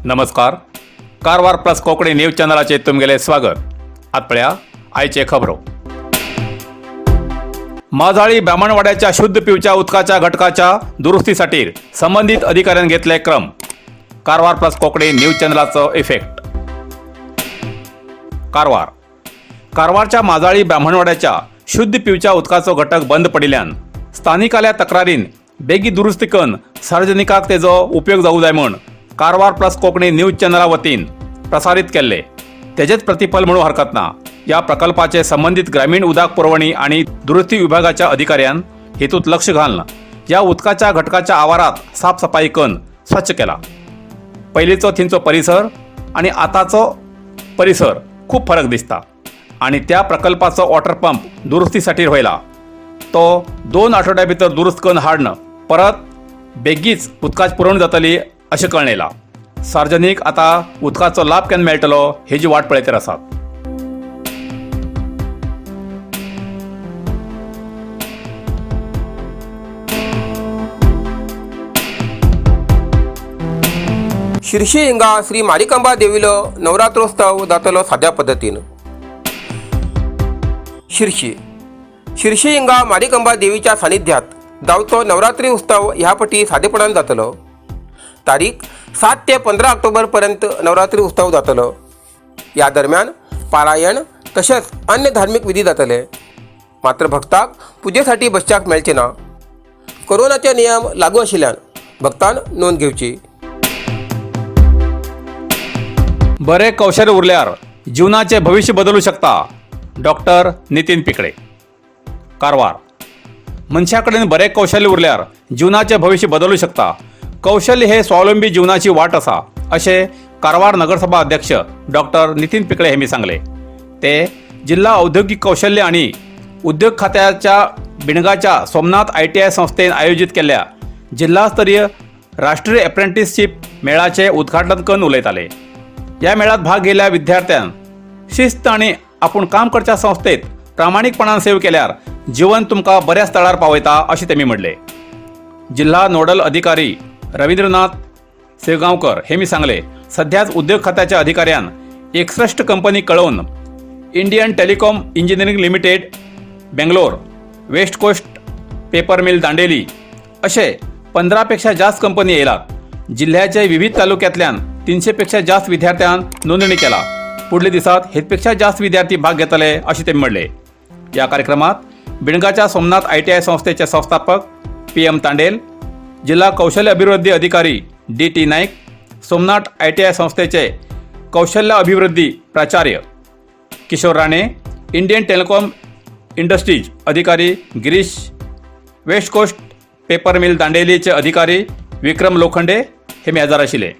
नमस्कार, Karwar plus Konkani news चॅनलाचेर तुमगेलें स्वागत. आत पळया आयचे खबरो. माजाळी ब्राह्मणवाड्याच्या शुद्ध पिवच्या उदकाच्या घटकाच्या दुरुस्तीसाठी संबंधित अधिकाऱ्यांनी घेतले क्रम. कारवार प्लस कोंकणी न्यूज चॅनलाचो इफेक्ट. कारवार. कारवारच्या माजाळी ब्राह्मणवाड्याच्या शुद्ध पिवच्या उदकाचो घटक बंद पडिल्ल्यान स्थानिकाल्या तक्रारीन बेगीन दुरुस्ती करून सार्वजनिकाक तेजो उपयोग जावूं जाय म्हूण कारवार प्लस कोंकणी न्यूज चॅनला वतीन प्रसारीत केल्ले. तेजेच प्रतिफल म्हणूं हरकत ना, ह्या प्रकल्पाचे संबंदीत ग्रामीण उदक पुरवणी आणि दुरुस्ती विभागाच्या अधिकाऱ्यान हेतूत लक्ष घालून ह्या उदकाच्या घटकाच्या आवारात साफसफाई करून स्वच्छ केला. पयलींचो थंयचो परिसर आनी आतांचो परिसर खूब फरक दिसता आणि त्या प्रकल्पाचो वॉटर पंप दुरुस्तीसाठी व्हयला. तो 2 आठवड्या भितर दुरुस्त करून हाडन परत बेगीच उदकाची पुरवण जातली अशें कळून येयलां. सार्वजनीक आतां उदकाचो लाभ केन्ना मेळटलो हेजी वाट पळयत आसात. शिर्शी हिंगा श्री मारिकांबा देवीलो नवरात्रोत्सव जातलो साद्या पद्दतीन. शिर्शी. शिर्शी हिंगा मारिकांबा देवीच्या सानिध्यात जावचो नवरात्री उत्सव ह्या पटी सादेपणान जातलो. तारीख 7 ते 15 ऑक्टोबर पर्यंत नवरात्री उत्सव जातलो. या दरम्यान पारायण तशेंच अन्य धार्मिक विधी जातले. मात्र भक्ताक पुजेसाठी बसच्याक मेळचे ना. कोरोनाचे नियम लागू आशिल्ल्यान भक्तान नोंद घेवची. बरे कौशल्य उरल्यार जीवनाचे भविष्य बदलू शकता. डॉक्टर नितीन पिकळे, कारवार. मनशा कडेन बरें कौशल्य उरल्यार जीवनाचे भविष्य बदलू शकता. कौशल्य हे स्वावलंबी जीवनाची वाट आसा अशें कारवार नगरसभा अध्यक्ष डॉक्टर नितीन पिकळे हेमी सांगले. ते जिल्हा औद्योगिक कौशल्य आणि उद्योग खात्याच्या बिणगाच्या सोमनाथ आयटीआय संस्थेन आयोजित केल्ल्या जिल्हास्तरीय राष्ट्रीय अप्रेंटिसशीप मेळाचे उद्घाटन करून उलयताले. या मेळात भाग घेतल्या विद्यार्थ्यान शिस्त आणि आपूण काम करच्या संस्थेत प्रामाणीकपणान सेव केल्यार जीवन तुमकां बऱ्या स्थळार पावयता अशें तेमी म्हणलें. जिल्हा नोडल अधिकारी रवींद्रनाथ सेवगांवकर हे मी सांगले, सध्याच उद्योग खात्याच्या अधिकाऱ्यान 61 कंपनी कळोवन Indian telecom engineering limited Bangalore, waste coast paper mill Dandeli असे 15पेक्षा जास्त कंपनी येयलात. जिल्ह्याच्या विविध तालुक्यातल्यान 300पेक्षा जास्त विद्यार्थ्यान नोंदणी केला. पुढले दिसात हेतपेक्षा जास्त विद्यार्थी भाग घेतले अशें ते म्हणले. या कार्यक्रमात बिणगाच्या सोमनाथ आयटीआय संस्थेचे संस्थापक पी एम तांडेल, जिल्हा कौशल्य अभिवृद्धी अधिकारी D T Naik, Somnath ITI संस्थेचे कौशल्य अभिवृद्धी प्राचार्य Kishore Rane, Indian telecom industries अधिकारी Girish, west coast paper mill दांडेलीचे अधिकारी विक्रम लोखंडे हे मेजार आशिल्ले.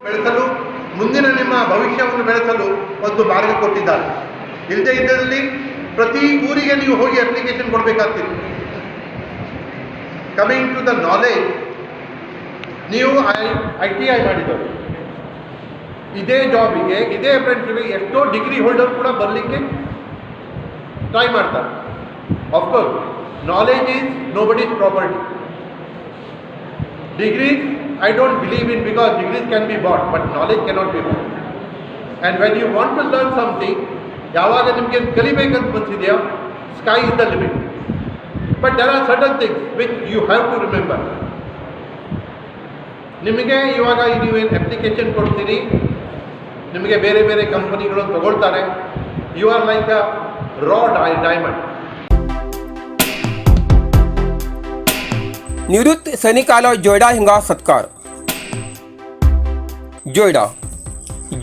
ಬೆಳೆಸಲು, ಮುಂದಿನ ನಿಮ್ಮ ಭವಿಷ್ಯವನ್ನು ಬೆಳೆಸಲು ಒಂದು ಮಾರ್ಗ ಕೊಟ್ಟಿದ್ದಾರೆ. ಇಲ್ಲದೇ ಇದ್ದಲ್ಲಿ ಪ್ರತಿ ಊರಿಗೆ ನೀವು ಹೋಗಿ ಅಪ್ಲಿಕೇಶನ್ ಕೊಡಬೇಕಾಗ್ತಿತ್ತು. ಕಮಿಂಗ್ ಟು the knowledge, ನೀವು ಐಟಿಐ ಮಾಡಿದವರು. ಇದೇ ಜಾಬಿಗೆ, ಇದೇ ಅಪ್ರೆಂಟಿಸ್ಗೆ ಎಷ್ಟೋ ಡಿಗ್ರಿ ಹೋಲ್ಡರ್ ಕೂಡ ಬರಲಿಕ್ಕೆ ಟ್ರೈ ಮಾಡ್ತಾರೆ. Of course, knowledge is nobody's property. Degrees, I don't believe in, because degrees can be bought, but knowledge cannot be bought. And when you want to learn something, ಯಾವಾಗ ನಿಮಗೆ ಕಲಿಬೇಕಂತ ಮನಸ್ಸಿದೆಯೋ, sky is the limit. But there are certain things which you have to remember. ನಿಮಗೆ ಇವಾಗ ನೀವೇನು application ಕೊಡ್ತೀರಿ, ನಿಮಗೆ ಬೇರೆ ಬೇರೆ ಕಂಪನಿಗಳು ತಗೊಳ್ತಾರೆ. You are like a raw diamond. निवृत्त सैनिकालो जोयडा हिंगा सत्कार. जोयडा.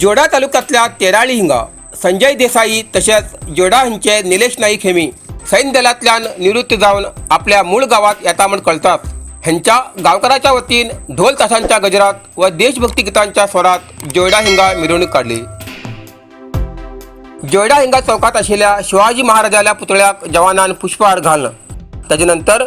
जोयडा तालुक्यांतल्या तेराळी हिंगा संजय देसाई तशेंच जोडा हांचे निलेश नाईक हेमी सैन्य दलांतल्यान निवृत्त जावन आपल्या मूळ गांवांत येता म्हण कळटात. हेंच्या गांवकाराच्या वतीन ढोल ताशांच्या गजरात व देशभक्ती गितांच्या स्वरात जोयडा हिंगा मिरवणूक काडली. जोयडा हिंगा चौकात आशिल्ल्या शिवाजी महाराजाल्या पुतळ्याक जवानान पुष्पहार घालन. ताजे नंतर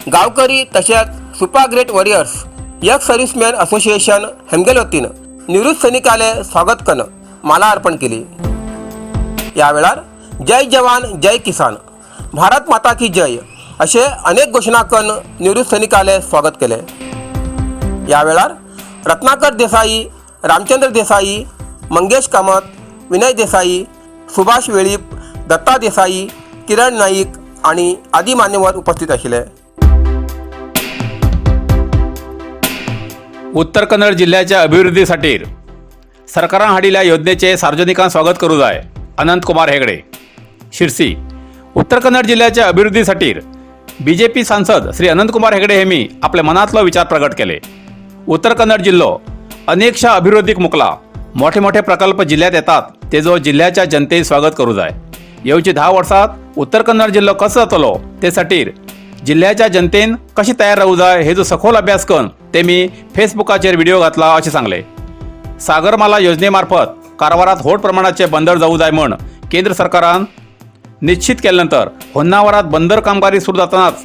गांवकरी तशेंच super great warriors ex serviceman association हेमगेल वतीन निवृत्त सैनिकाले स्वागत कन माला अर्पण केली. या वेळार जय जवान जय किसान, भारत माता की जय असे अनेक घोषणा कन निवृत्त सैनिकाले स्वागत केले. या वेळार रत्नाकर देसाई, रामचंद्र देसाई, मंगेश कामत, विनय देसाई, सुभाष वेळीप, दत्ता देसाई, किरण नाईक आणि आदी मान्यवर उपस्थित आशिल्ले. उत्तर कन्नड जिल्ह्याच्या अभिवृद्धीसाठी सरकारान हाडिल्ल्या योजनेचे सार्वजनिकांत स्वागत करू जाय. अनंत कुमार हेगडे. शिरसी. उत्तर कन्नड जिल्ह्याच्या अभिवृद्धीसाठी बीजेपी सांसद श्री अनंत कुमार हेगडे हेमी आपल्या मनातलो विचार प्रगट केले. उत्तर कन्नड जिल्हो अनेकशा अभिवृद्धीक मुकला. मोठे मोठे प्रकल्प जिल्ह्यात येतात तेजो जिल्ह्याच्या जनतेन स्वागत करू जाय. येवची 10 वर्सात उत्तर कन्नड जिल्हो कसो जातलो ते खातीर जिल्ह्याच्या जनतेन कशी तयार रावू जाय हेजो सखोल अभ्यास करून ते मी फेसबुकाचेर व्हिडिओ घातला अशें सांगले. सागरमाला योजनेमार्फत कारवारात व्हड प्रमाणाचे बंदर जावू जाय म्हण केंद्र सरकारान निश्चित केले नंतर होन्नावरात बंदर कामगिरी सुरू जातनाच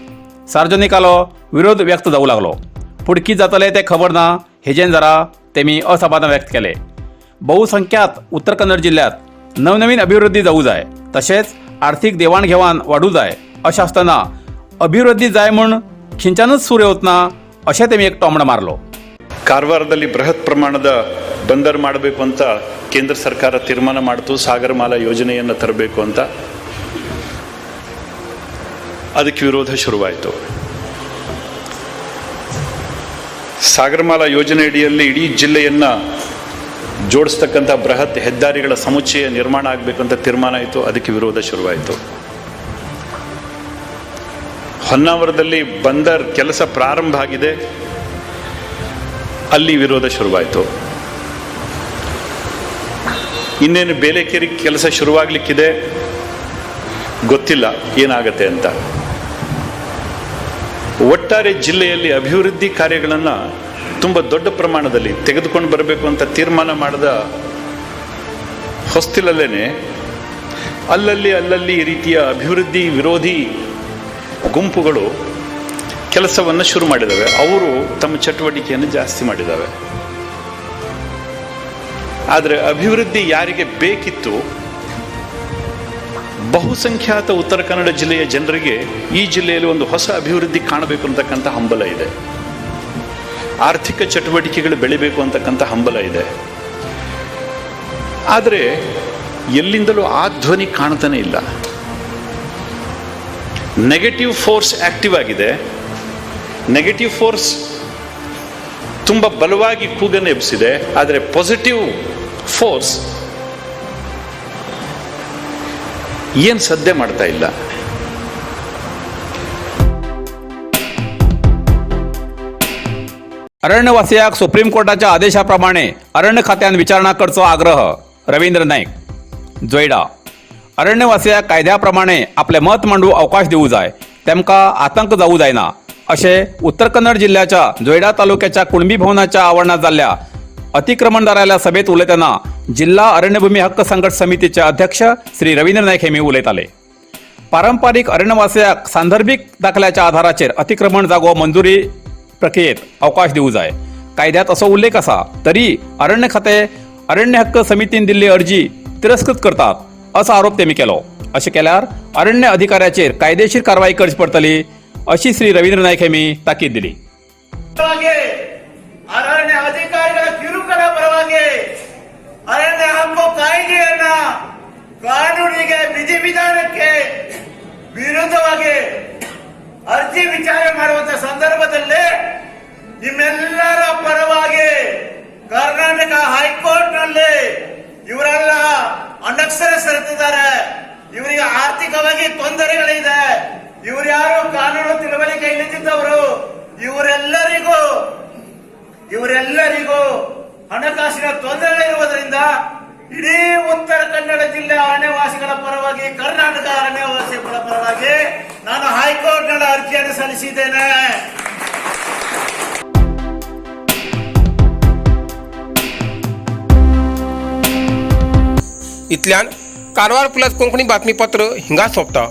सार्वजनिकालो विरोध व्यक्त जावू लागलो. पूण कितें जातलें तें खबर ना हेजेन जरा तेमी असमाधान व्यक्त केले. बहुसंख्यात उत्तर कन्नड जिल्ह्यात नवनवीन अभिवृद्धी जावू जाय तशेंच आर्थिक देवाणघेवाण वाडू जाय अशें आसतना अभिवृद्धी जाय म्हूण खिंच्यानूच सूर येवत ना अशें तेमी एक टोमणो मारलो. ಕಾರವಾರದಲ್ಲಿ ಬೃಹತ್ ಪ್ರಮಾಣದ ಬಂದರ್ ಮಾಡಬೇಕು ಅಂತ ಕೇಂದ್ರ ಸರ್ಕಾರ ತೀರ್ಮಾನ ಮಾಡಿತು. ಸಾಗರಮಾಲಾ ಯೋಜನೆಯನ್ನು ತರಬೇಕು ಅಂತ. ಅದಕ್ಕೆ ವಿರೋಧ ಶುರುವಾಯಿತು. ಸಾಗರಮಾಲಾ ಯೋಜನೆ ಅಡಿಯಲ್ಲಿ ಇಡೀ ಜಿಲ್ಲೆಯನ್ನು ಜೋಡಿಸ್ತಕ್ಕಂಥ ಬೃಹತ್ ಹೆದ್ದಾರಿಗಳ ಸಮುಚ್ಚಯ ನಿರ್ಮಾಣ ಆಗಬೇಕು ಅಂತ ತೀರ್ಮಾನ ಆಯಿತು. ಅದಕ್ಕೆ ವಿರೋಧ ಶುರುವಾಯಿತು. ಹೊನ್ನಾವರದಲ್ಲಿ ಬಂದರ್ ಕೆಲಸ ಪ್ರಾರಂಭ ಆಗಿದೆ, ಅಲ್ಲಿ ವಿರೋಧ ಶುರುವಾಯಿತು. ಇನ್ನೇನು ಬೇಲೆಕೇರಿ ಕೆಲಸ ಶುರುವಾಗಲಿಕ್ಕಿದೆ, ಗೊತ್ತಿಲ್ಲ ಏನಾಗತ್ತೆ ಅಂತ. ಒಟ್ಟಾರೆ ಜಿಲ್ಲೆಯಲ್ಲಿ ಅಭಿವೃದ್ಧಿ ಕಾರ್ಯಗಳನ್ನು ತುಂಬ ದೊಡ್ಡ ಪ್ರಮಾಣದಲ್ಲಿ ತೆಗೆದುಕೊಂಡು ಬರಬೇಕು ಅಂತ ತೀರ್ಮಾನ ಮಾಡಿದ ಹೊಸ್ತಿಲಲ್ಲೇ ಅಲ್ಲಲ್ಲಿ ಅಲ್ಲಲ್ಲಿ ಈ ರೀತಿಯ ಅಭಿವೃದ್ಧಿ ವಿರೋಧಿ ಗುಂಪುಗಳು ಕೆಲಸವನ್ನು ಶುರು ಮಾಡಿದ್ದಾವೆ. ಅವರು ತಮ್ಮ ಚಟುವಟಿಕೆಯನ್ನು ಜಾಸ್ತಿ ಮಾಡಿದ್ದಾವೆ. ಆದರೆ ಅಭಿವೃದ್ಧಿ ಯಾರಿಗೆ ಬೇಕಿತ್ತು, ಬಹುಸಂಖ್ಯಾತ ಉತ್ತರ ಕನ್ನಡ ಜಿಲ್ಲೆಯ ಜನರಿಗೆ ಈ ಜಿಲ್ಲೆಯಲ್ಲಿ ಒಂದು ಹೊಸ ಅಭಿವೃದ್ಧಿ ಕಾಣಬೇಕು ಅಂತಕ್ಕಂಥ ಹಂಬಲ ಇದೆ. ಆರ್ಥಿಕ ಚಟುವಟಿಕೆಗಳು ಬೆಳಿಬೇಕು ಅಂತಕ್ಕಂಥ ಹಂಬಲ ಇದೆ. ಆದರೆ ಎಲ್ಲಿಂದಲೂ ಆ ಧ್ವನಿ ಕಾಣ್ತಾನೆ ಇಲ್ಲ. ನೆಗೆಟಿವ್ ಫೋರ್ಸ್ ಆಕ್ಟಿವ್ ಆಗಿದೆ. ನೆಗೆಟಿವ್ ಫೋರ್ಸ್ ತುಂಬ ಬಲವಾಗಿ ಕೂಗನ್ನು ಎಬ್ಬಿಸಿದೆ. ಆದರೆ ಪಾಸಿಟಿವ್ ಫೋರ್ಸ್ ಏನು ಸದ್ಯ ಮಾಡ್ತಾ ಇಲ್ಲ. अरण्यवासियाक सुप्रीम कोर्टाच्या आदेशाप्रमाणे अरण्य खात्यान विचारणा करचो आग्रह. रवींद्र नाईक. जोयडा. अरण्यवासियाक कायद्याप्रमाणे आपले मत मांडू अवकाश दिवू जाय, तेमकां आतंक जावू जायना अशें उत्तर कन्नड जिल्ह्याच्या जोयडा तालुक्याच्या कुणबी भवनाच्या आवरणात जाल्ल्या अतिक्रमणदाराल्या सभेत उलयतना जिल्हा अरण्यभूमी हक्क संघर्ष समितीचे अध्यक्ष श्री रवींद्र नाईक हेमी उलयताले. पारंपारीक अरण्यवासियाक सांदर्भिक दाखल्याच्या आधाराचेर अतिक्रमण जागो मंजुरी प्रक्रियेत अवकाश दिवू जाय. कायद्यात असो उल्लेख आसा तरी अरण्य खाते अरण्य हक्क समितीन दिल्ली अर्जी तिरस्कृत करतात असो आरोप तेमी केलो. अशें केल्यार अरण्य अधिकाऱ्याचेर कायदेशीर कारवाई करची पडटली अशी श्री रवींद्र नाईक हेमी ताकीद दिली. ಅರಣ್ಯ ಅಧಿಕಾರಿಗಳ ಕಿರುಕುಳ ಪರವಾಗಿ ಅರಣ್ಯ ಹಕ್ಕು ಕಾಯ್ದೆಯನ್ನ ಕಾನೂನಿಗೆ ವಿಧಿವಿಧಾನಕ್ಕೆ ವಿರುದ್ಧವಾಗಿ ಅರ್ಜಿ ವಿಚಾರಣೆ ಮಾಡುವಂತ ಸಂದರ್ಭದಲ್ಲಿ ನಿಮ್ಮೆಲ್ಲರ ಪರವಾಗಿ ಕರ್ನಾಟಕ ಹೈಕೋರ್ಟ್ ನಲ್ಲಿ ಇವರೆಲ್ಲ ಅನಕ್ಷರಸ್ಥರಿದ್ದಾರೆ, ಇವರಿಗೆ ಆರ್ಥಿಕವಾಗಿ ತೊಂದರೆಗಳಿದೆ, ಇವರು ಯಾರು ಕಾನೂನು ತಿಳುವಳಿಕೆ ಇಲ್ಲದಿದ್ದವರು, ಇವರೆಲ್ಲರಿಗೂ ಹಣಕಾಸಿನ ತೊಂದರೆ ಇರುವುದರಿಂದ ಇಡೀ ಉತ್ತರ ಕನ್ನಡ ಜಿಲ್ಲೆ ಅರಣ್ಯವಾಸಿಗಳ ಪರವಾಗಿ, ಕರ್ನಾಟಕ ಅರಣ್ಯವಾಸಿಗಳ ಪರವಾಗಿ ನಾನು ಹೈಕೋರ್ಟ್ನಲ್ಲಿ ಅರ್ಜಿಯನ್ನು ಸಲ್ಲಿಸಿದ್ದೇನೆ. इतल्यान कारवार प्लस कोंकणी बातमीपत्र हिंगा सोंपता.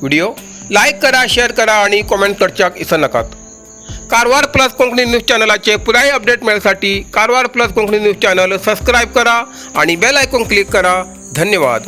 व्हिडिओ लायक करा, शेअर करा आणि कॉमेंट करच्याक इसरनाकात. कारवार प्लस कोंकणी न्यूज चॅनलाचे पुराय update मेळसाठी Karwar plus Konkani news channel subscribe करा आणि बेल आयकॉन क्लिक करा. धन्यवाद.